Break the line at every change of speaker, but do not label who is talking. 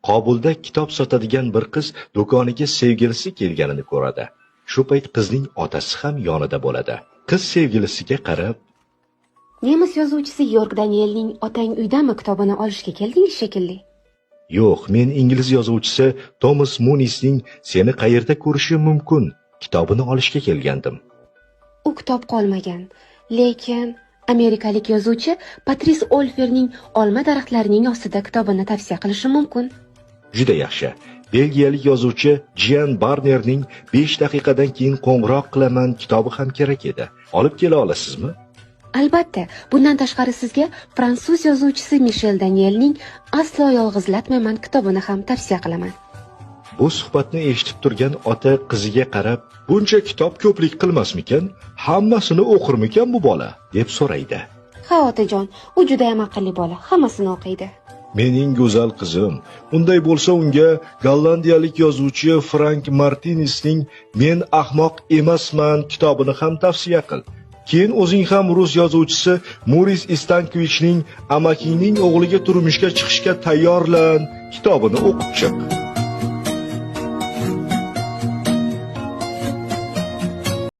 Qobulda kitob sotadigan bir qiz do'koniga sevgilisi kelganini ko'radi. Shu payt qizning otasi ham yonida bo'ladi. Qiz sevgilisiga qarab:
Nemis yozuvchisi Yorg Danielning "Otang uydami" kitobini olishga keldingiz shekilli.
"Yo'q, men ingliz yozuvchisi Tomas Munisning "Seni qayerda ko'rishim mumkin" kitobini olishga kelgandim."
U kitob qolmagan, lekin amerikalik yozuvchi Patris Olferning "Olma daraxtlarining ostida" kitobini tavsiya qilishim mumkin.
"Juda yaxshi. Belgiyalik yozuvchi Jian Barnerning "5 daqiqadan keyin qo'ng'iroq qilaman" kitobi ham kerak edi. Olib kela olasizmi?"
Albatta, bundan tashqari sizga fransuz yozuvchisi Mishel Danielning "Aslo yolg'izlatmayman" kitobini ham tavsiya qilaman.
Bu suhbatni eshitib turgan ota qiziga qarab: "Buncha kitob ko'plik qilmasmikan? Hammasini o'qirmikan bu bola?" deb so'raydi.
Ha, otajon, u judayam aqlli bola, hammasini o'qiydi.
"Mening go'zal qizim, unday bo'lsa unga gollandiyalik yozuvchi Frank Martinisning "Men ahmoq emasman" kitobini ham tavsiya qil. Keyin o'zing ham rus yozuvchisi Muris Istankovichning "Amakingning o'g'liga turmushga chiqishga tayyorlan" kitobini o'qib chiq."